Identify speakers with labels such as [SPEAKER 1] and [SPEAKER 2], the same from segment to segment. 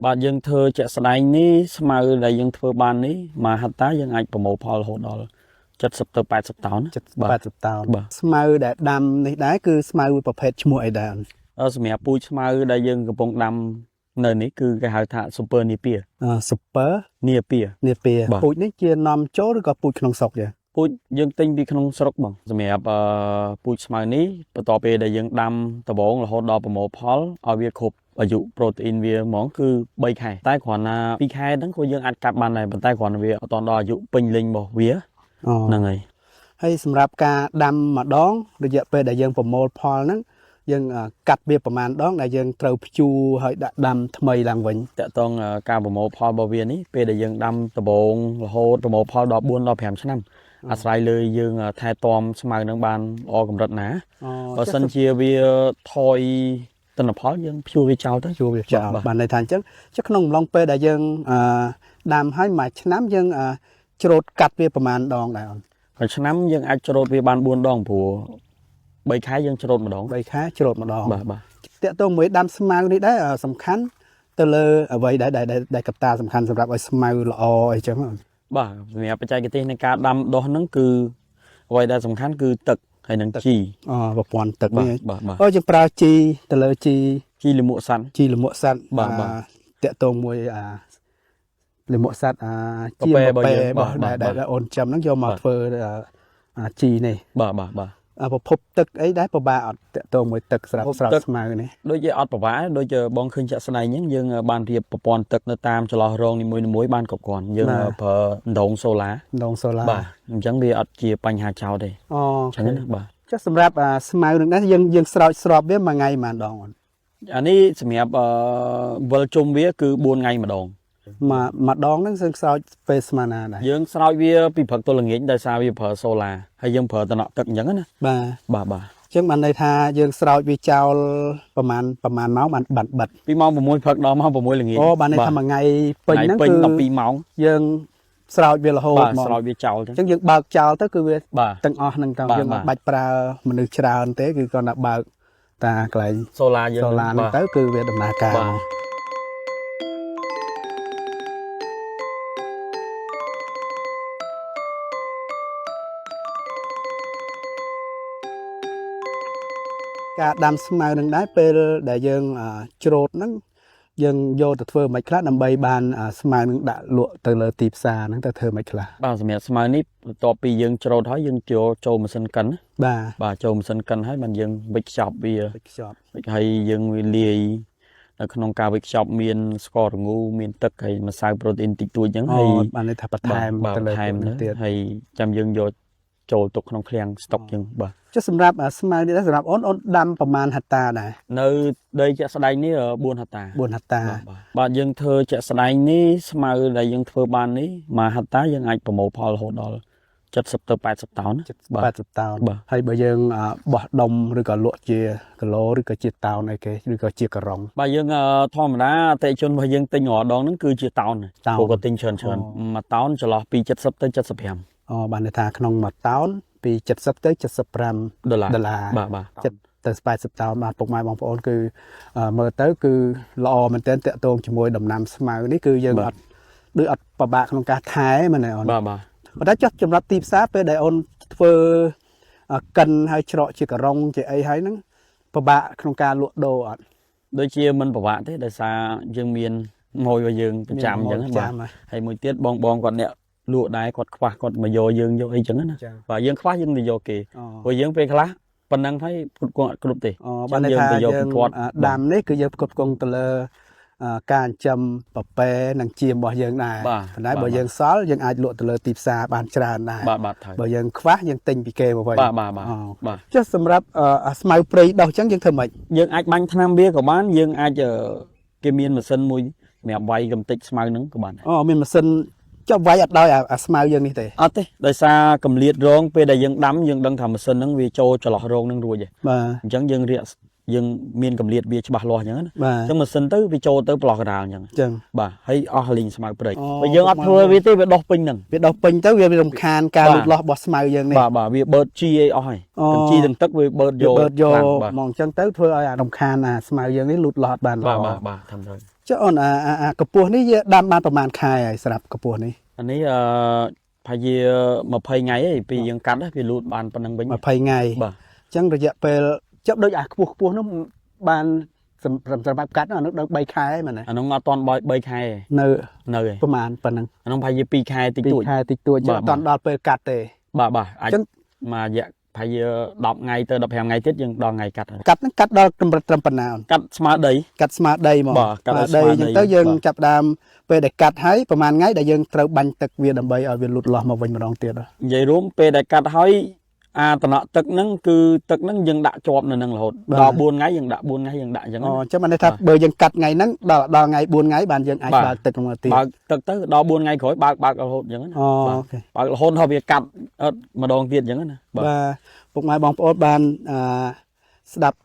[SPEAKER 1] បាទយើងធ្វើជាក់ស្ដែងនេះស្មៅដែលយើងធ្វើបាននេះមួយហិកតាយើងអាចប្រមូលផលរហូតដល់70ទៅ80តោនណា
[SPEAKER 2] 70
[SPEAKER 1] បាទ
[SPEAKER 2] 80តោន
[SPEAKER 1] បាទ
[SPEAKER 2] ស្មៅដែលដាំនេះដែរគឺស្មៅប្រភេទឈ្មោះអីដែរអូន
[SPEAKER 1] សម្រាប់ពូជស្មៅដែលយើងកំពុងដាំនៅនេះគឺគេហៅថា Super Napier
[SPEAKER 2] Super
[SPEAKER 1] Napier
[SPEAKER 2] Napier
[SPEAKER 1] បាទ
[SPEAKER 2] ពូជនេះជានាំចូលឬក៏ពូជក្នុងស្រុកយើង
[SPEAKER 1] ពូជយើងទិញពីក្នុងស្រុកបងសម្រាប់ពូជស្មៅនេះបន្ទាប់ពេលដែលយើងដាំដំបូងរហូតដល់ប្រមូលផលឲ្យវាគ្រប់អាយុប្រូតេអ៊ីនវាហ្មងគឺ3ខែតែគ្រាន់ណា2ខែហ្នឹងក៏យើងអាចកាត់បានដែរប៉ុន្តែគ្រាន់តែវាអត់ទាន់ដល់អាយុពេញលេញរបស់វា
[SPEAKER 2] អូ
[SPEAKER 1] ហ្នឹងហើយ
[SPEAKER 2] ហើយសម្រាប់ការដាំម្ដងរយៈពេលដែលយើងប្រមូលផលហ្នឹងយើងកាត់វាប្រមាណដងដែលយើងត្រូវភ្ជួរហើយដាក់ដាំថ្មីឡើងវិញ
[SPEAKER 1] តកតងការប្រមូលផលរបស់វានេះពេលដែលយើងដាំដំបូងរហូតប្រមូលផលដល់4ដល់5ឆ្នាំអាស្រ័យលើយើងថែទាំស្មៅនឹងបានល្អកម្រិតណា
[SPEAKER 2] អូ
[SPEAKER 1] បើសិនជាវាថយទិន្នផលយើងភ្ជួរវាចោលទៅ
[SPEAKER 2] ជួរវាចោល
[SPEAKER 1] បាទ
[SPEAKER 2] បានន័យថាអញ្ចឹងចុះក្នុងអំឡុងពេលដែលយើងដាំហើយមួយឆ្នាំយើងច្រូតកាត់វាប្រមាណដងដែរអូន
[SPEAKER 1] មួយឆ្នាំយើងអាចច្រូតវាបាន4ដងព្រោះ3ខែយើងច្រូតម្ដង
[SPEAKER 2] 3ខែច្រូតម្ដង
[SPEAKER 1] បាទបាទ
[SPEAKER 2] តាក់ទងមួយដាំស្មៅនេះដែរសំខាន់ទៅលើអ្វីដែរដែលដែលដែលកត្តាសំខាន់សម្រាប់ឲ្យស្មៅល្អអីចឹងអូន
[SPEAKER 1] បាទសម្រាប់បច្ចេកទេសនៃការដាំដុះហ្នឹងគឺអ្វីដែលសំខាន់គឺទឹកហើយនឹងជី
[SPEAKER 2] អូប្រព័ន្ធទឹក
[SPEAKER 1] បាទ
[SPEAKER 2] នេះ
[SPEAKER 1] បាទបាទ
[SPEAKER 2] អូយើងប្រើជីទៅលើជី
[SPEAKER 1] ជីលាមកសត្វ
[SPEAKER 2] ជីលមួកសត្វ
[SPEAKER 1] បាទបាទ
[SPEAKER 2] តាក់ទងមួយអាលមួកសត្វអាជា
[SPEAKER 1] ពពែ
[SPEAKER 2] ពពែ
[SPEAKER 1] របស់
[SPEAKER 2] របស់
[SPEAKER 1] យើងបាទបាទ
[SPEAKER 2] ដែលដែលអូនចាំហ្នឹងយកមក
[SPEAKER 1] បាទ
[SPEAKER 2] ធ្វើអាជីនេះ
[SPEAKER 1] បាទបាទបាទ
[SPEAKER 2] ប្រភពទឹកអីដែរពិបាកអត់តាក់ទងមួយទឹកស្រាប់
[SPEAKER 1] ប្រភពទឹក
[SPEAKER 2] ស្រាប់ស្មៅនេះ
[SPEAKER 1] ដូចជាអត់ប្រវាដូចជាបងឃើញជាក់ស្ដែងអញ្ចឹងយើងបានរៀបប្រព័ន្ធទឹកនៅតាមចន្លោះរងនីមួយៗបានគ្រប់គ្រាន់យើងប្រើដណ្ដងសូឡា
[SPEAKER 2] ដងសូឡា
[SPEAKER 1] បាទអញ្ចឹងវាអត់ជាបញ្ហាចោលទេ
[SPEAKER 2] អូ
[SPEAKER 1] អញ្ចឹងណាបាទ
[SPEAKER 2] ចុះសម្រាប់អាស្មៅនឹងដែរយើងយើងស្រោចស្រពវាមួយថ្ងៃប៉ុន្មានដងអូន
[SPEAKER 1] អានេះសម្រាប់វិលជុំវាគឺ4ថ្ងៃម្ដង
[SPEAKER 2] មួយមួយដងហ្នឹងយើងស្រោចពេលស្មានណាដែរ
[SPEAKER 1] យើងស្រោចវាពីព្រឹកទល់ល្ងាចដោយសារវាប្រើសូឡាហើយយើងប្រើតំណក់ទឹកអញ្ចឹងណា
[SPEAKER 2] បាទ
[SPEAKER 1] បាទបាទ
[SPEAKER 2] អញ្ចឹងបានន័យថាយើងស្រោចវាចោលប្រហែលប្រហែលម៉ោងបានបាត់បិទ
[SPEAKER 1] ពីម៉ោង6ព្រឹកដល់ម៉ោង6ល្ងាច
[SPEAKER 2] អូបានន័យថាមួយថ្ងៃពេញហ្នឹង
[SPEAKER 1] ពេញ
[SPEAKER 2] គឺ
[SPEAKER 1] 12ម៉ោង
[SPEAKER 2] យើងស្រោចវារហូត
[SPEAKER 1] បាទ
[SPEAKER 2] ហ្មង
[SPEAKER 1] ស្រោចវាចោលអញ្ចឹង
[SPEAKER 2] អញ្ចឹងយើងបើកចោលទៅគឺវា
[SPEAKER 1] បាទ
[SPEAKER 2] ទាំងអស់ហ្នឹងតើ
[SPEAKER 1] បាទ
[SPEAKER 2] យើងមិន
[SPEAKER 1] បាទ
[SPEAKER 2] បាច់ប្រើមនុស្សច្រើនទេគឺគ្រាន់តែបើកតាកន្លែង
[SPEAKER 1] សូឡាយើង
[SPEAKER 2] សូឡាហ្នឹង
[SPEAKER 1] បាទ
[SPEAKER 2] ទៅគឺវាដំណើរការ
[SPEAKER 1] បាទ
[SPEAKER 2] ហ្មងការដាំស្មៅនឹងដែរពេលដែលយើងច្រូតហ្នឹងយើងយកទៅធ្វើមិនខ្លះដើម្បីបានស្មៅនឹងដាក់លក់ទៅលើទីផ្សារហ្នឹងទៅធ្វើមិនខ្លះ
[SPEAKER 1] បាទសម្រាប់ស្មៅនេះបន្ទាប់ពីយើងច្រូតហើយយើងចូលចូលម៉ាស៊ីនកិនណា
[SPEAKER 2] បាទ
[SPEAKER 1] បាទចូលម៉ាស៊ីនកិនហើយបានយើងវេចខ្ចប់វា
[SPEAKER 2] វេចខ្ចប់
[SPEAKER 1] វេចហើយយើងវាលាយនៅក្នុងការវេចខ្ចប់មានស្កររងូមានទឹកហើយម្សៅប្រូតេអ៊ីនតិចតួចអញ្ចឹង
[SPEAKER 2] អូ
[SPEAKER 1] ហើយ
[SPEAKER 2] បានន័យថាបន្ថែម
[SPEAKER 1] បាទ
[SPEAKER 2] ទៅលើ
[SPEAKER 1] បន្ថែម
[SPEAKER 2] ពួកនេះទៀត
[SPEAKER 1] ហើយចាំយើងយកចូលទុកក្នុងឃ្លាំងស្តុកអញ្ចឹងបាទ
[SPEAKER 2] ចុះសម្រាប់ស្មៅនេះដែរសម្រាប់អូនអូនដាំប្រមាណហិកតាដែរ
[SPEAKER 1] នៅដីជាក់ស្ដែងនេះ4ហិកតា
[SPEAKER 2] 4ហិកតា
[SPEAKER 1] បាទបាទបាទយើងធ្វើជាក់ស្ដែងនេះស្មៅដែលយើងធ្វើបាននេះមួយហិកតាយើងអាចប្រមូលផលរហូតដល់70ទៅ80តោនណាបាទ
[SPEAKER 2] 80តោន
[SPEAKER 1] បាទ
[SPEAKER 2] ហើយបើយើងបោះដុំឬក៏លក់ជាគីឡូឬក៏ជាតោនអីគេឬក៏ជាក្រុង
[SPEAKER 1] បាទយើងធម្មតាអតិថិជនរបស់យើងទិញរាល់ដងហ្នឹងគឺជាតោន
[SPEAKER 2] តោន
[SPEAKER 1] ព្រោះគាត់ទិញច្រើនច្រើន
[SPEAKER 2] អូ
[SPEAKER 1] មួយតោនចន្លោះពី70ទៅ75
[SPEAKER 2] អូបានន័យថាក្នុងមួយតោនពី70ទៅ75
[SPEAKER 1] ដុល្លារ
[SPEAKER 2] ដុល្លារ
[SPEAKER 1] បាទបាទ
[SPEAKER 2] ចិត្តទៅ80តោនបាទពុកម៉ែបងប្អូនគឺមើលទៅគឺល្អមែនទែនតាក់ទងជាមួយដំណាំស្មៅនេះគឺយើង
[SPEAKER 1] បាទ
[SPEAKER 2] អត់ដូចអត់ពិបាកក្នុងការថែមែនទេអូន
[SPEAKER 1] បាទបាទ
[SPEAKER 2] ប៉ុន្តែចុះសម្រាប់ទីផ្សារពេលដែលអូនធ្វើកិនហើយច្រកជាក្រុងជាអីហើយហ្នឹងពិបាកក្នុងការលក់ដូរអត់
[SPEAKER 1] ដូចជាមិនពិបាកទេដោយសារយើងមានម៉ួយរបស់យើងប្រចាំអញ្ចឹង
[SPEAKER 2] មាន
[SPEAKER 1] បាទ
[SPEAKER 2] ម៉ូយប្រចាំហ៎
[SPEAKER 1] ហើយមួយទៀតបងបងគាត់អ្នកលក់ដែរគាត់ខ្វះគាត់មកយកយើងយកអីចឹងណា
[SPEAKER 2] ចឹង
[SPEAKER 1] បាទយើងខ្វះយើងទៅយកគេ
[SPEAKER 2] អូ
[SPEAKER 1] ព្រោះយើងពេលខ្លះប៉ុណ្ណឹងហើយផ្គត់ផ្គង់អត់គ្រប់ទេ
[SPEAKER 2] អូបានន័យថា
[SPEAKER 1] យើងទៅយក
[SPEAKER 2] យើង
[SPEAKER 1] ពីគាត់
[SPEAKER 2] ដាំនេះគឺយើងផ្គត់ផ្គង់ទៅលើការចិញ្ចឹមពពែនិងចៀមរបស់យើងដែរ
[SPEAKER 1] បាទ
[SPEAKER 2] ប៉ុន្តែ
[SPEAKER 1] បាទ
[SPEAKER 2] បើយើងសល់យើងអាចលក់ទៅលើទីផ្សារបានច្រើនដែរ
[SPEAKER 1] បាទបាទត្រូវ
[SPEAKER 2] បើយើងខ្វះយើងទិញពីគេមកវិញ
[SPEAKER 1] បាទបាទបាទ
[SPEAKER 2] អូ
[SPEAKER 1] បាទ
[SPEAKER 2] ចុះសម្រាប់អាស្មៅព្រៃដោះអញ្ចឹងយើងធ្វើម៉េច
[SPEAKER 1] យើងអាចបាញ់ថ្នាំវាក៏បានយើងអាចគេមានម៉ាស៊ីនមួយសម្រាប់វាយកំទេចស្មៅហ្នឹងក៏បានដែរ
[SPEAKER 2] អូមានម៉ាស៊ីនចុះវាយអត់ដោយអាស្មៅយើងនេះទេ
[SPEAKER 1] អត់ទេដោយសារកម្លៀតរងពេលដែលយើងដាំយើងដឹងថាម៉ាស៊ីនហ្នឹងវាចូលចន្លោះរងហ្នឹងរួចហើយ
[SPEAKER 2] បាទ
[SPEAKER 1] អញ្ចឹងយើងរាកយើងមានកម្លៀតវាច្បាស់លាស់អញ្ចឹងណា
[SPEAKER 2] បាទ
[SPEAKER 1] អញ្ចឹងម៉ាស៊ីនទៅវាចូលទៅប្រឡោះកណ្ដាលអញ្ចឹង
[SPEAKER 2] អញ្ចឹង
[SPEAKER 1] បាទហើយអស់លីងស្មៅព្រៃ
[SPEAKER 2] អូ
[SPEAKER 1] បើយើងអត់ធ្វើវាទេវាដុះពេញហ្នឹង
[SPEAKER 2] វាដោះពេញទៅវារំខានការ
[SPEAKER 1] បាទ
[SPEAKER 2] លូតលាស់របស់ស្មៅយើងនេះ
[SPEAKER 1] បាទបាទវាបឺតជីអីអស់ហើយ
[SPEAKER 2] អូ
[SPEAKER 1] ទាំងជីទាំងទឹកវាបឺតយក
[SPEAKER 2] វាបឺតយក
[SPEAKER 1] ខ្លាំងបាទ
[SPEAKER 2] ហ្មងអញ្ចឹងទៅធ្វើឲ្យអារំខានអាស្មៅយើងនេះលូតលាស់អត់បានល្អ
[SPEAKER 1] បាទបាទបាទធ្វើទៅ
[SPEAKER 2] ចុះអូនអាអាអាកម្ពស់នេះយើងដាំបានប្រហែលខែហើយសម្រាប់កម្ពស់នេះ
[SPEAKER 1] អានេះអឺប្រហែលជា20ថ្ងៃឯងពីយើងកាត់វាលូតបានប៉ុណ្្នឹងវិញ
[SPEAKER 2] 20ថ្ងៃ
[SPEAKER 1] បាទ
[SPEAKER 2] អញ្ចឹងរយៈពេលចុះដូចអាខ្ពស់ខ្ពស់នោះបានសម្រាប់សម្រាប់កាត់នោះអានោះដល់3ខែមែនទេ
[SPEAKER 1] អានោះអត់ទាន់3ខែទេ
[SPEAKER 2] នៅ
[SPEAKER 1] នៅឯង
[SPEAKER 2] ប្រហែលប៉ុណ្ណឹង
[SPEAKER 1] អានោះប្រហែលជា2ខែតិចតួច
[SPEAKER 2] 2ខែតិចតួចចឹង
[SPEAKER 1] បាទ
[SPEAKER 2] អត់ទាន់ដល់ពេលកាត់ទេ
[SPEAKER 1] បាទបាទអាច
[SPEAKER 2] អញ្ចឹង
[SPEAKER 1] មួយរយៈប្រហែលជា10ថ្ងៃទៅ15ថ្ងៃទៀតយើងដល់ថ្ងៃកាត់ហើយ
[SPEAKER 2] កាត់ហ្នឹងកាត់ដល់កម្រិតត្រឹមប៉ុណ្ណាអូន
[SPEAKER 1] កាត់ស្មើដី
[SPEAKER 2] កាត់ស្មាដីហ្មង
[SPEAKER 1] បាទកាត់ឲ្យ
[SPEAKER 2] ស្មាដី
[SPEAKER 1] ស្មាដី
[SPEAKER 2] អញ្ចឹងទៅយើង
[SPEAKER 1] បាទ
[SPEAKER 2] ចាប់ផ្ដើមពេលដែលកាត់ហើយប្រហែលថ្ងៃដែលយើងត្រូវបាញ់ទឹកវាដើម្បីឲ្យវាលូតលាស់មកវិញម្ដងទៀតហ៎
[SPEAKER 1] និយាយរួមពេលដែលកាត់ហើយអាតំណក់ទឹកហ្នឹងគឺទឹកហ្នឹងយើងដាក់ជាប់នៅហ្នឹងរហូតដល់4ថ្ងៃយើងដាក់4ថ្ងៃយើងដាក់អញ្ចឹង
[SPEAKER 2] អូ
[SPEAKER 1] ណា
[SPEAKER 2] អញ្ចឹងបានន័យថាបើយើងកាត់ថ្ងៃហ្នឹងដល់ដល់ថ្ងៃ4ថ្ងៃបានយើងអាច
[SPEAKER 1] បាទ
[SPEAKER 2] បើកទឹកមកទៀត
[SPEAKER 1] បើកទឹកទៅដល់4ថ្ងៃក្រោយបើកបើករហូតអញ្ចឹងណា
[SPEAKER 2] អូ
[SPEAKER 1] បាទ
[SPEAKER 2] អូខេ
[SPEAKER 1] បើករហូតដល់វាកាត់អត់ម្ដងទៀតអញ្ចឹងណាបាទ
[SPEAKER 2] បាទពុកម៉ែបងប្អូនបានអឺស្ដាប់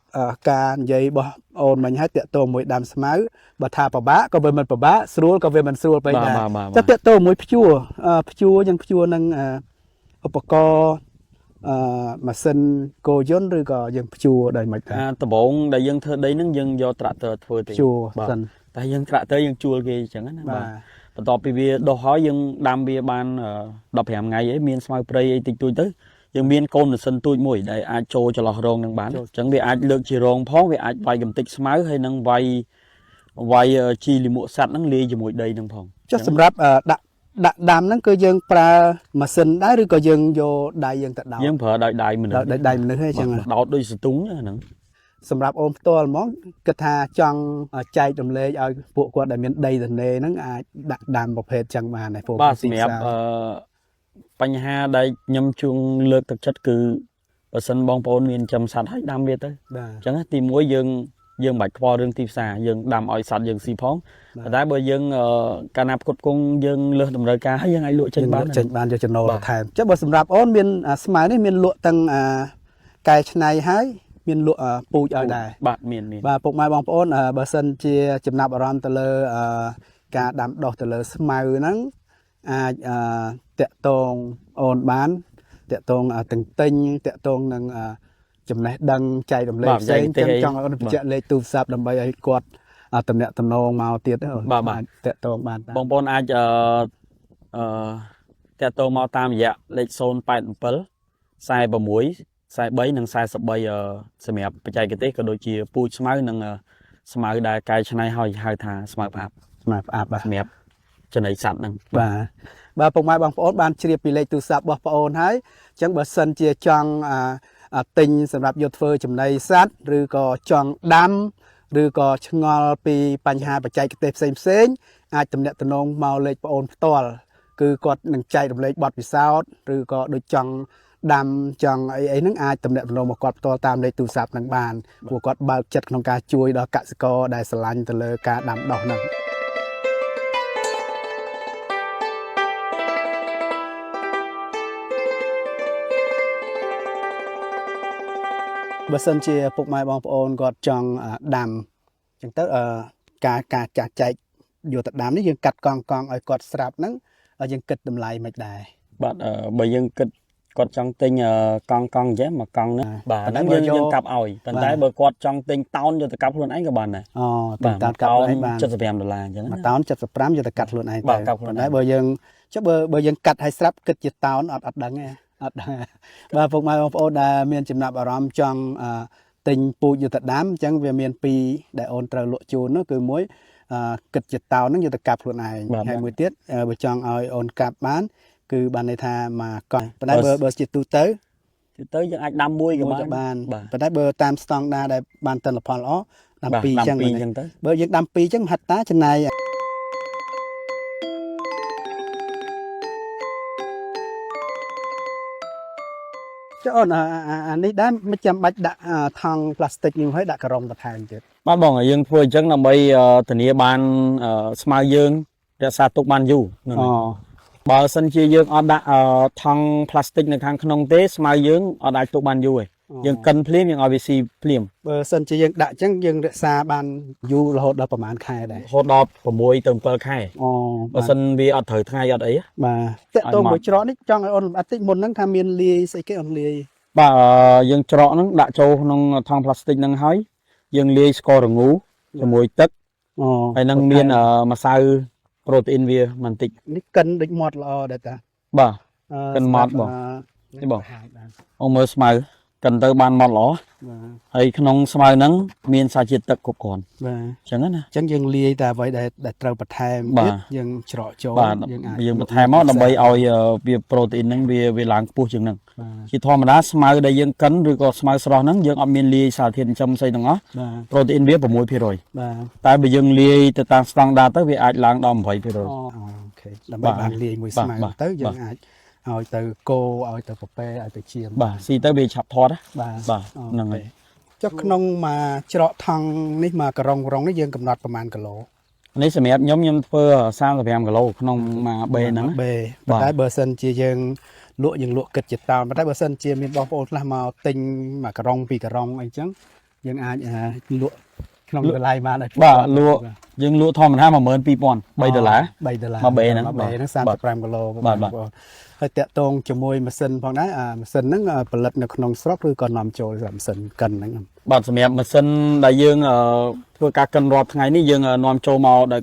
[SPEAKER 2] ការនិយាយរបស់អូនមិញហើយតាក់ទងមួយដាំស្មៅបើថាពិបាកក៏វាមិនពិបាកស្រួលក៏វាមិនស្រួលពេកដែរ
[SPEAKER 1] បាទបាទ
[SPEAKER 2] ចុះតាក់ទងមួយភ្ជួរភ្ជួរយើងភ្ជួរនឹងឧបករណ៍ម៉ាស៊ីនគោយន្តឬក៏យើងភ្ជួរដោយមិនដែរ
[SPEAKER 1] អាដំបងដែលយើងធ្វើដីហ្នឹងយើងយកត្រាក់ទ័រធ្វើទេ
[SPEAKER 2] ភ្ជួរ
[SPEAKER 1] បាទ
[SPEAKER 2] សិន
[SPEAKER 1] តែយើងត្រាក់ទ័រយើងជួលគេអញ្ចឹងណា
[SPEAKER 2] បា
[SPEAKER 1] បាទ ទបន្ទាប់ពីវាដុះហើយយើងដាំវាបាន15ថ្ងៃអីមានស្មៅព្រៃអីតិចតួចទៅយើងមានកូនម៉ាស៊ីនទូចមួយដែលអាចចូលចន្លោះរងនឹងបានអញ្ចឹងវាអាចលើកជារងផងវាអាចវាយកំទេចស្មៅហើយនឹងវាយវាយជីលាមកសត្វហ្នឹងលាយជាមួយដីហ្នឹងផង
[SPEAKER 2] ចុះសម្រាប់ដាក់ដាក់ដាំហ្នឹងគឺយើងប្រើម៉ាស៊ីនដែរឬក៏យើងយកដៃយើងទៅដោត
[SPEAKER 1] យើងប្រើដោយដៃមនុស្ស
[SPEAKER 2] ដោយដៃមនុស្សទេអញ្ចឹង
[SPEAKER 1] បាទដោតដូចសន្ទុងហ្នឹង
[SPEAKER 2] សម្រាប់អូនផ្ទាល់ហ្មងគិតថាចង់ចែករំលែកឲ្យពួកគាត់ដែលមានដីទនេហ្នឹងអាចដាក់ដាំប្រភេទចឹងបានដែរពួក
[SPEAKER 1] បាទ
[SPEAKER 2] ទី
[SPEAKER 1] សម្រាប់
[SPEAKER 2] ផ្សារ
[SPEAKER 1] បញ្ហាដែលខ្ញុំជួងលើកទឹកចិត្តគឺបើសិនបងប្អូនមានចិញ្ចឹមសត្វហើយដាំវាទៅ
[SPEAKER 2] បាទ
[SPEAKER 1] អញ្ចឹងណាទីមួយយើងយើងមិនបាច់ខ្វល់រឿងទីផ្សារយើងដាំឲ្យសត្វយើងស៊ីផង
[SPEAKER 2] បាទ
[SPEAKER 1] ប៉ុន្តែបើយើងកាលណាផ្គត់ផ្គង់យើងលើសតម្រូវការហើយយើងអាចលក់ចេញបាន
[SPEAKER 2] យើងលក់ចេញបានយកចំណូល
[SPEAKER 1] បាទ
[SPEAKER 2] បន្ថែមចុះបើសម្រាប់អូនមានស្មៅនេះមានលក់ទាំងកែច្នៃហើយមានលក់ពូជឲ្យដែរ
[SPEAKER 1] បាទមានមាន
[SPEAKER 2] បាទពុកម៉ែបងប្អូនបើសិនជាចំណាប់អារម្មណ៍ទៅលើការដាំដុះទៅលើស្មៅហ្នឹងអាចតាក់ទងអូនបានតាក់ទងទាំងទិញតាក់ទងនឹងចំណេះដឹងចែករំលែក
[SPEAKER 1] បាទ
[SPEAKER 2] ផ្សេង
[SPEAKER 1] បច្ចេកទេស
[SPEAKER 2] ចឹងចង់ឲ្យអូនបញ្ជាក់លេខទូរស័ព្ទដើម្បីឲ្យគាត់តំណាក់តំណងមកទៀតអូន
[SPEAKER 1] បាទបាទ
[SPEAKER 2] អាចតាក់ទងបានតាម
[SPEAKER 1] បងប្អូនអាចអឺតាក់ទងមកតាមរយៈលេខ087 46 43និង43សម្រាប់បច្ចេកទេសក៏ដូចជាពូជស្មៅនិងស្មៅដែលកែច្នៃហើយហៅថាស្មៅផ្អាប់
[SPEAKER 2] ស្មៅផ្អាប់បាទ
[SPEAKER 1] សម្រាប់ចំណីសត្វហ្នឹង
[SPEAKER 2] បាទបាទពុកម៉ែបងប្អូនបានជ្រាបពីលេខទូរស័ព្ទរបស់ប្អូនហើយអញ្ចឹងបើសិនជាចង់ទិញសម្រាប់យកធ្វើចំណីសត្វឬក៏ចង់ដាំឬក៏ឆ្ងល់ពីបញ្ហាបច្ចេកទេសផ្សេងផ្សេងៗអាចទំនាក់ទំនងមកលេខប្អូនផ្ទាល់គឺគាត់នឹងចែករំលែកបទពិសោធន៍ឬក៏ដូចចង់ដាំចង់អីអីហ្នឹងអាចទំនាក់ទំនងមកគាត់ផ្ទាល់តាមលេខទូរស័ព្ទហ្នឹងបានព្រោះគាត់បើកចិត្តក្នុងការជួយដល់កសិករដែលស្រឡាញ់ទៅលើការដាំដុះហ្នឹង បើសិនជាពុកម៉ែបងប្អូនគាត់ចង់ដាំអញ្ចឹងទៅការការចាស់ចែកយកទៅដាំនេះយើងកាត់កង់កង់ឲ្យគាត់ស្រាប់ហ្នឹងហើយយើងគិតតម្លៃមិនដែរ
[SPEAKER 1] បាទបើយើងគិតគាត់ចង់ទិញកង់កង់អញ្ចឹងមួយកង់ហ្នឹងបាទ
[SPEAKER 2] ប៉ុន្តែ
[SPEAKER 1] ហ្នឹងយើង
[SPEAKER 2] បើយក
[SPEAKER 1] យើងកាប់ឲ្យប៉ុន្តែ
[SPEAKER 2] បាទ
[SPEAKER 1] បើគាត់ចង់ទិញតោនយកទៅកាប់ខ្លួនឯងក៏បានដែរ
[SPEAKER 2] អូទិញ
[SPEAKER 1] បាទ
[SPEAKER 2] តោនកាត់ខ្លួនឯងបាន
[SPEAKER 1] 75ដុល្លារអញ្ចឹង
[SPEAKER 2] មួយ
[SPEAKER 1] ណា
[SPEAKER 2] តោន75យកទៅកាត់ខ្លួនឯង
[SPEAKER 1] បាទ
[SPEAKER 2] ទៅ
[SPEAKER 1] កាត់ខ្លួនឯង
[SPEAKER 2] ប៉ុន្តែបើយើងចុះបើបើយើងកាត់ឲ្យស្រាប់គិតជាតោនអត់អត់ដឹងទេអត់ដឹងទេបាទពុកម៉ែបងប្អូនដែលមានចំណាប់អារម្មណ៍ចង់ទិញពូជយកទៅដាំអញ្ចឹងវាមានពីរដែលអូនត្រូវលក់ជូននោះគឺមួយគិតជាតោនហ្នឹងយកទៅកាប់ខ្លួនឯង
[SPEAKER 1] បាទ
[SPEAKER 2] ហើយមួយទៀតបើចង់ឲ្យអូនកាប់បាន គឺបានន័យថាមួយកង់ប៉ុន្តែបើបើជាទូទៅ
[SPEAKER 1] ទៅយើងអាចដាំមួយក៏
[SPEAKER 2] មួយ
[SPEAKER 1] បាន
[SPEAKER 2] ក៏បាន
[SPEAKER 1] បាទ
[SPEAKER 2] ប៉ុន្តែបើតាមស្តង់ដារដែលបានទិន្នផលល្អដាំ
[SPEAKER 1] បាទ
[SPEAKER 2] ពីរអញ្ចឹង
[SPEAKER 1] ដាំពីរ
[SPEAKER 2] មែនទេ
[SPEAKER 1] អញ្ចឹងទៅ
[SPEAKER 2] បើយើងដាំពីរអញ្ចឹងមហិតតាចំណាយចុះអូនអានេះដែរមិនចាំបាច់ដាក់ថង់ប្លាស្ទិកនេះហើយដាក់ការ៉ុងបន្ថែមទៀត
[SPEAKER 1] បាទបងយើងធ្វើអញ្ចឹងដើម្បីធានាបានស្មៅយើងរក្សាទុកបានយូរហ្នឹង
[SPEAKER 2] អូ
[SPEAKER 1] ហើយបើសិនជាយើងអត់ដាក់ថង់ប្លាស្ទិកនៅខាងក្នុងទេស្មៅយើងអត់អាចទុកបានយូរទេយើងកិនភ្លាមយើងឲ្យវាស៊ីភ្លាម
[SPEAKER 2] បើសិនជាយើងដាក់អញ្ចឹងយើងរក្សាបានយូររហូតដល់ប្រហែលខែដែរ
[SPEAKER 1] រហូតដល់6ទៅ7ខែ
[SPEAKER 2] អូ
[SPEAKER 1] បើសិនវាអត់ត្រូវថ្ងៃអត់អី
[SPEAKER 2] បាទតកតង
[SPEAKER 1] ឲ្យមក
[SPEAKER 2] មួយច្រកនេះចង់ឲ្យអូនលម្អិតតិចមុនហ្នឹងថាមានលាយស្អីគេអូនលាយ
[SPEAKER 1] បាទយើងច្រកហ្នឹងដាក់ចូលក្នុងថង់ប្លាស្ទិកហ្នឹងហើយយើងលាយស្កររងូជាមួយទឹក
[SPEAKER 2] អូ
[SPEAKER 1] ហើយនឹងមានអឺម្សៅប្រូតេអ៊ីនវាបន្តិច
[SPEAKER 2] នេះកិនដូចមាត់ល្អដែរតា
[SPEAKER 1] បាទ
[SPEAKER 2] អឺ
[SPEAKER 1] កិនមាត់បង
[SPEAKER 2] នេះ
[SPEAKER 1] នេះបង
[SPEAKER 2] បង្ហាញបាន
[SPEAKER 1] អូមើលស្មៅកិនទៅបានម៉ត់ល្អ
[SPEAKER 2] បាទ
[SPEAKER 1] ហើយក្នុងស្មៅហ្នឹងមានសារជាតិទឹកគ្រប់គ្រាន់
[SPEAKER 2] បាទ
[SPEAKER 1] អញ្ចឹងណា
[SPEAKER 2] អញ្ចឹងយើងលាយតែអ្វីដែលដែលត្រូវបន្ថែម
[SPEAKER 1] បាទ
[SPEAKER 2] ទៀតយើងច្រកចូល
[SPEAKER 1] បាទ
[SPEAKER 2] យើងអាច
[SPEAKER 1] យើងបន្ថែមមកដើម្បីឲ្យវាប្រូតេអ៊ីនហ្នឹងវាវាឡើងខ្ពស់ជាងហ្នឹង
[SPEAKER 2] បាទ
[SPEAKER 1] ជាធម្មតាស្មៅដែលយើងកិនឬក៏ស្មៅស្រស់ហ្នឹងយើងអត់មានលាយសារធាតុចិញ្ចឹមស្អីទាំងអស់
[SPEAKER 2] បាទ
[SPEAKER 1] ប្រូតេអ៊ីនវា6%
[SPEAKER 2] បាទ
[SPEAKER 1] តែបើយើងលាយទៅតាមស្តង់ដារទៅវាអាចឡើងដល់8%
[SPEAKER 2] អូ OK ដើម្បី
[SPEAKER 1] បាទ
[SPEAKER 2] បានលាយមួយស្មៅ
[SPEAKER 1] បាទបាទ
[SPEAKER 2] ទៅយើងអាចឲ្យទៅគោឲ្យទៅពពែឲ្យទៅចៀម
[SPEAKER 1] បាទស៊ីទៅវាឆាប់ធាត់ណា
[SPEAKER 2] បាទ
[SPEAKER 1] បាទ
[SPEAKER 2] អូ
[SPEAKER 1] ហ្នឹងហើយ
[SPEAKER 2] ចុះក្នុងមួយច្រកថង់នេះមួយក្រុងក្រុងនេះយើងកំណត់ប្រហែលគីឡូ
[SPEAKER 1] នេះសម្រាប់ខ្ញុំខ្ញុំធ្វើ35គីឡូក្នុងមួយបេហ្នឹងណា
[SPEAKER 2] បេ
[SPEAKER 1] បាទ
[SPEAKER 2] ប៉ុន្តែបើសិនជាយើងលក់យើងលក់គិតជាតោនប៉ុន្តែបើសិនជាមានបងប្អូនខ្លះមកទិញមួយក្រុងពីរក្រុងអីចឹងយើងអាចលក់ក្នុងតម្លៃបានឲ្យ
[SPEAKER 1] បាទលក់យើងលក់ធម្មតា12000 3ដុល្លារ
[SPEAKER 2] 3ដុល្លារ
[SPEAKER 1] មួយបេហ្នឹង
[SPEAKER 2] មួយបេហ្នឹង
[SPEAKER 1] បាទ
[SPEAKER 2] 35គីឡូ
[SPEAKER 1] បាទបាទ
[SPEAKER 2] បងប្អូនហើយតាក់ទងជាមួយម៉ាស៊ីនផងដែរអាម៉ាស៊ីនហ្នឹងផលិតនៅក្នុងស្រុកឬក៏នាំចូលសម្រាប់ម៉ាស៊ីនកិនហ្នឹង
[SPEAKER 1] បាទសម្រាប់ម៉ាស៊ីនដែលយើងធ្វើការកិនរាល់ថ្ងៃនេះយើងនាំចូលមកដោយ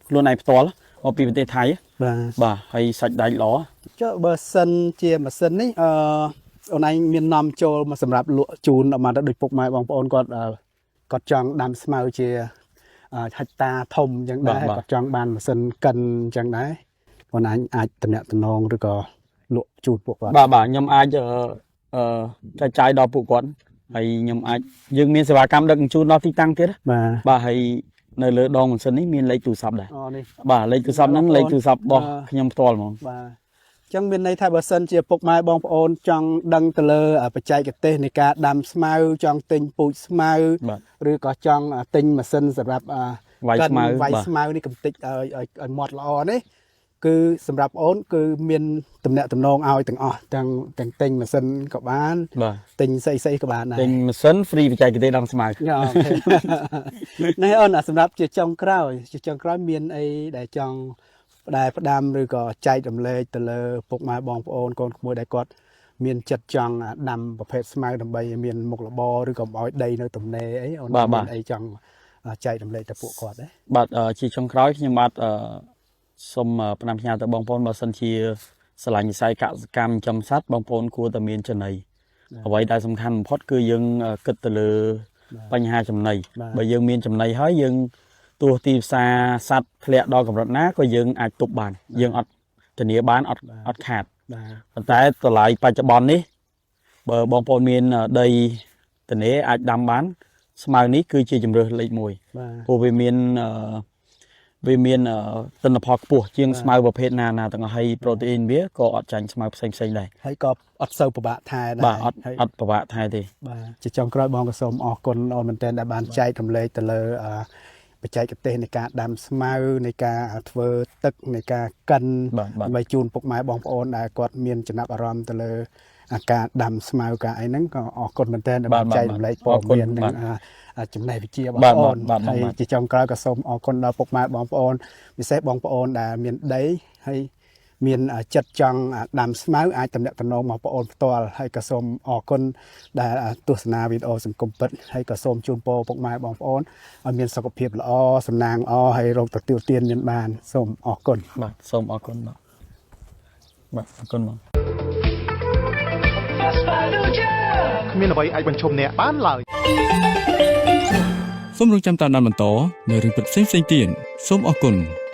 [SPEAKER 1] ខ្លួនឯងផ្ទាល់មកពីប្រទេសថៃ
[SPEAKER 2] បាទ
[SPEAKER 1] បាទហើយសាច់ដែកល្អ
[SPEAKER 2] ចុះបើសិនជាម៉ាស៊ីននេះអឺអូនឯងមាននាំចូលមកសម្រាប់លក់ជូនអត់មកដូចពុកម៉ែបងប្អូនគាត់គាត់ចង់ដាំស្មៅជាហិកតាធំអញ្ចឹងដែរគាត់ចង់បានម៉ាស៊ីនកិនអញ្ចឹងដែរអូនឯងអាចតំណាក់តំណងឬក៏លក់ជូនពួកគាត់
[SPEAKER 1] បាទបាទខ្ញុំអាចអឺអឺចែកចាយដល់ពួកគាត់ហើយខ្ញុំអាចយើងមានសេវាកម្មដឹកជញ្ជូនដល់ទីតាំងទៀតណា
[SPEAKER 2] បាទ
[SPEAKER 1] បាទហើយនៅលើដងម៉ាស៊ីននេះមានលេខទូរស័ព្ទដែរ
[SPEAKER 2] អូនេះ
[SPEAKER 1] បាទលេខទូរស័ព្ទហ្នឹងលេខទូរស័ព្ទរបស់ខ្ញុំផ្ទាល់ហ្មង
[SPEAKER 2] បាទអញ្ចឹងមានន័យថាបើសិនជាពុកម៉ែបងប្អូនចង់ដឹងទៅលើបច្ចេកទេសនៃការដាំស្មៅចង់ទិញពូជស្មៅ
[SPEAKER 1] បាទ
[SPEAKER 2] ឬក៏ចង់ទិញម៉ាស៊ីនសម្រាប់
[SPEAKER 1] វាយស្មៅ
[SPEAKER 2] វាយ
[SPEAKER 1] បាទ
[SPEAKER 2] ស្មៅនេះកំតិចឲ្យឲ្យឲ្យមាត់ល្អនេះគឺសម្រាប់អូនគឺមានតំណាក់តំណងឲ្យទាំងអស់ទាំងទាំងទិញម៉ាស៊ីនក៏បាន
[SPEAKER 1] បាទ
[SPEAKER 2] ទិញស្អីស្អីក៏បានដែរ
[SPEAKER 1] ទិញម៉ាស៊ីន free បច្ចេកទេសដាំស្មៅ
[SPEAKER 2] OK នេះអូនអាសម្រាប់ជាចុងក្រោយជាចុងក្រោយមានអីដែលចង់ផ្ដែផ្ដាំឬក៏ចែករំលែកទៅលើពុកម៉ែបងប្អូនកូនក្មួយដែលគាត់មានចិត្តចង់ដាំប្រភេទស្មៅដើម្បីឲ្យមានមុខរបរឬក៏ឲ្យដីនៅទំនេរអីអូន
[SPEAKER 1] បាទបាទ
[SPEAKER 2] មានអីចង់ចែករំលែកទៅពួកគាត់ទេ
[SPEAKER 1] បាទជាចុងក្រោយខ្ញុំបាទសូមផ្ដាំផ្ញើទៅបងប្អូនបើសិនជាស្រឡាញ់វិស័យកសិកម្មចិញ្ចឹមសត្វបងប្អូនគួរតែមានចំណីអ្វីដែលសំខាន់បំផុតគឺយើងគិតទៅលើបញ្ហាចំណី
[SPEAKER 2] បាទ
[SPEAKER 1] បើយើងមានចំណីហើយយើងទោះទីផ្សារសត្វធ្លាក់ដល់កម្រិតណាក៏យើងអាចទប់បានយើងអត់ធានាបានអត់អត់ខាត
[SPEAKER 2] បាទ
[SPEAKER 1] ប៉ុន្តែតម្លៃបច្ចុប្បន្ននេះបើបងប្អូនមានដីធានាអាចដាំបាន ស្មៅនេះគឺជាជម្រើសលេខ1
[SPEAKER 2] បាទ
[SPEAKER 1] ព្រោះវាមានវាមានទិន្នផលខ្ពស់ជាងស្មៅប្រភេទណាណាទាំងអស់ហើយប្រូតេអ៊ីនវាក៏អត់ចាញ់ស្មៅផ្សេងផ្សេងៗដែរ
[SPEAKER 2] ហើយក៏អត់សូវពិបាកថែដែរ
[SPEAKER 1] បាទអត់
[SPEAKER 2] ហើយ
[SPEAKER 1] អត់ពិបាកថែទេ
[SPEAKER 2] បាទជាចុងក្រោយបងក៏សូមអរគុណអូនមែនទែនដែលបានចែករំលែកទៅលើបច្ចេកទេសនៃការដាំស្មៅនៃការធ្វើទឹកនៃការកិន
[SPEAKER 1] បាទបាទ
[SPEAKER 2] ដើម្បីជូនពុកម៉ែបងប្អូនដែលគាត់មានចំណាប់អារម្មណ៍ទៅលើអាការដាំស្មៅការអីហ្នឹងក៏អរគុណមែនទែនដែលបានចែករំលែកព័ត៌មាននិងចំណេះវិជ្ជាបង
[SPEAKER 1] បាទ
[SPEAKER 2] ប្អូន
[SPEAKER 1] បាទ
[SPEAKER 2] ហើយ
[SPEAKER 1] បាទ
[SPEAKER 2] ជាចុងក្រោយក៏សូមអរគុណដល់ពុកម៉ែបងប្អូនពិសេសបងប្អូនដែលមានដីហើយមានចិត្តចង់ដាំស្មៅអាចតំណាក់តំណងមកបងប្អូនផ្ទាល់ហើយក៏សូមអរគុណដែលទស្សនាវីដេអូសង្គមពិតហើយក៏សូមជូនពរពុកម៉ែបងប្អូនឲ្យមានសុខភាពល្អសំណាងល្អហើយរកទទួលទានមានបានសូមអរគុណ
[SPEAKER 1] បាទសូមអរគុណបាទបាទអរគុណបង
[SPEAKER 3] គ្មានអ្វីអាចបញ្ឈប់អ្នកបានឡើយ
[SPEAKER 4] សូមរងចាំតាមដានបន្តនៅរឿងពិតផ្សេងៗទៀតសូមអរគុណ។